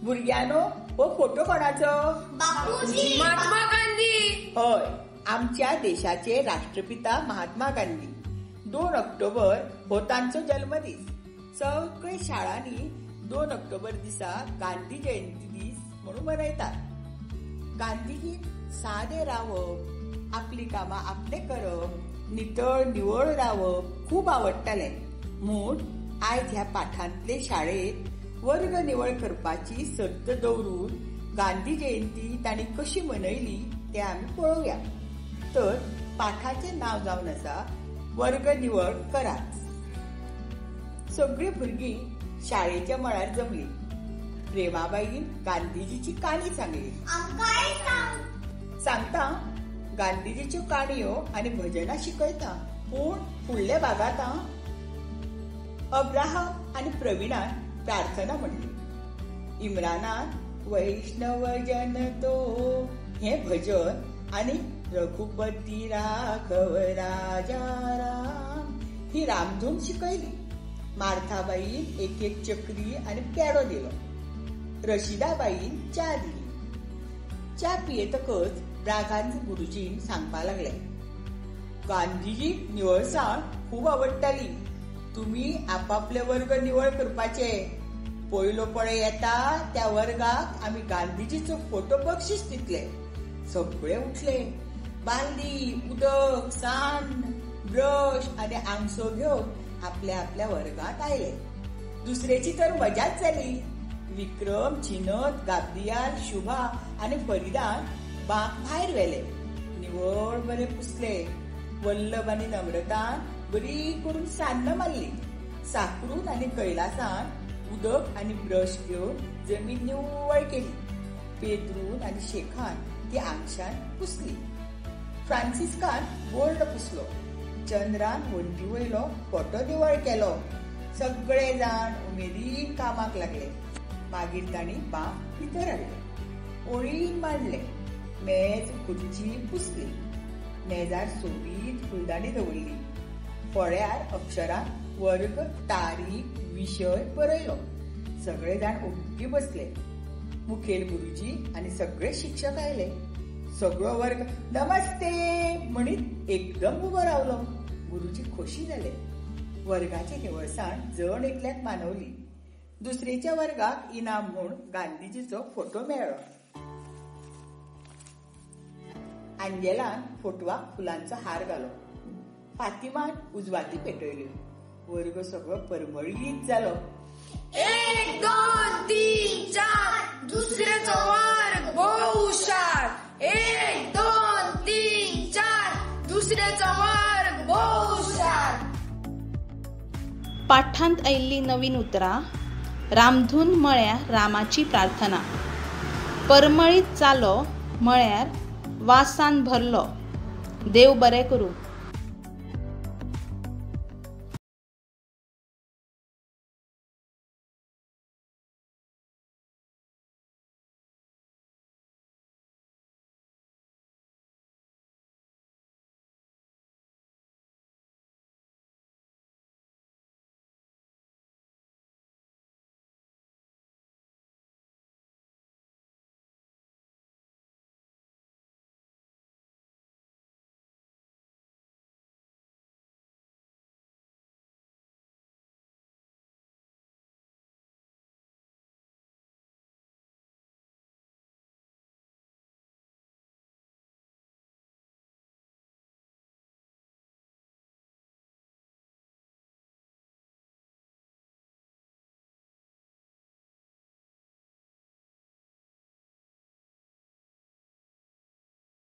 भुरग्यांनो, हो फोटो कोणाचो? बापूजी. महात्मा गांधी. हय, आमच्या देशाचे राष्ट्रपिता महात्मा गांधी. 2 ऑक्टोबर हो तांचो जल्मदीस. सगळे शाळांनी 2 ऑक्टोबर दिसा गांधी जयंती दीस म्हणून मनयतात. गांधीजी सादे रावप, आपली कामां आपले करप, नितळ निवळ रावप खूब आवडटालें. म्हूण आयज ह्या पाठांतले शाळेंत वर्ग निवळ करपाची सर्त दवरून गांधी जयंती तांणी कशी मनयली तें आमी पळोवया. तर पाठाचें नांव जावन आसा वर्ग निवळ करात. सगळीं भुरगीं शाळेच्या मळार जमली. प्रेमाबाईन गांधीजीची काणी सांगली. आमकांय सांग. सांगता, गांधीजीच्यो काणयो आनी भजनां शिकयता, पूण फुडल्या भागांत. अब्राहम आनी प्रवीणान प्रार्थना म्हणली. इम्रानान वैष्णव जन तो हें भजन आनी रघुपती राघव राजा राम ही रामधून शिकयली. मार्थाबाईन एक एक चक्री आनी पेडो दिलो. रशिदाबाईन च्या दिली. च्या पियेतकच ब्रागांज गुरुजीन सांगपा लागले, गांधीजीक निवळसाण खूब आवडटाली. तुमी आपापले वर्ग निवळ करपाचे. पयलो पळय येता त्या वर्गाक आमी गांधीजीचो फोटो बक्षीस दितले. सगळे उठले. बालदी, उदक, सान्न, ब्रश आनी आंगसो घेवन आपल्या आपल्या वर्गांत आयले. दुसरेची तर मजाच जाली. विक्रम, चिनत, गाब्रियाल, शुभा आनी फरिदान बांक भायर व्हेले. निवळ बरे पुसले. वल्लभ आनी नम्रतान बरी करून सान्न मारली. साकरून आनी कैलासान उदक आनी ब्रश घेवन जमीन निवळ केली. पेद्रून आनी शेखान ती आंगशान पुसली. फ्रांसिस्कान बोर्ड पुसलो. चंद्रान वण्टी वयलो फोटो निवळ केलो. सगळे जाण उमेदीन कामाक लागले. मागीर तांणी बांक भितर हाडले. ओळीन मांडले. मेज खुर्ची पुसली. मेजार सोबीत फुलदाणी दवरली. फळ्यार अक्षरान वर्ग, तारीख, विशय बरयलो. सगळे जाण ओग्गी बसले. मुखेल गुरुजी आनी सगळे शिक्षक आयले. सगळो वर्ग नमस्ते म्हणीत एकदम उबो रावलो. गुरुजी खोशी जाले. वर्गाची निवळसाण जण एकल्याक मानवली. दुसरेच्या वर्गाक इनाम म्हूण गांधीजीचो फोटो मेळ्ळो. आंजेलान फोटवाक फुलांचो हार घालो. फातिमान उजवाती पेटयल्यो. वर्ग सगळो परमळीत जालो. 1 2 3 4 दुसऱ्याचो वर्ग भोव हुशार. 1 2 3 4 दुसऱ्याचो वर्ग भोव हुशार. पाठांत आयिल्लीं नवीन उतरां. रामधून म्हळ्यार रामाची प्रार्थना. परमळीत जालो म्हळ्यार वासान भरलो. देव बरें करूं.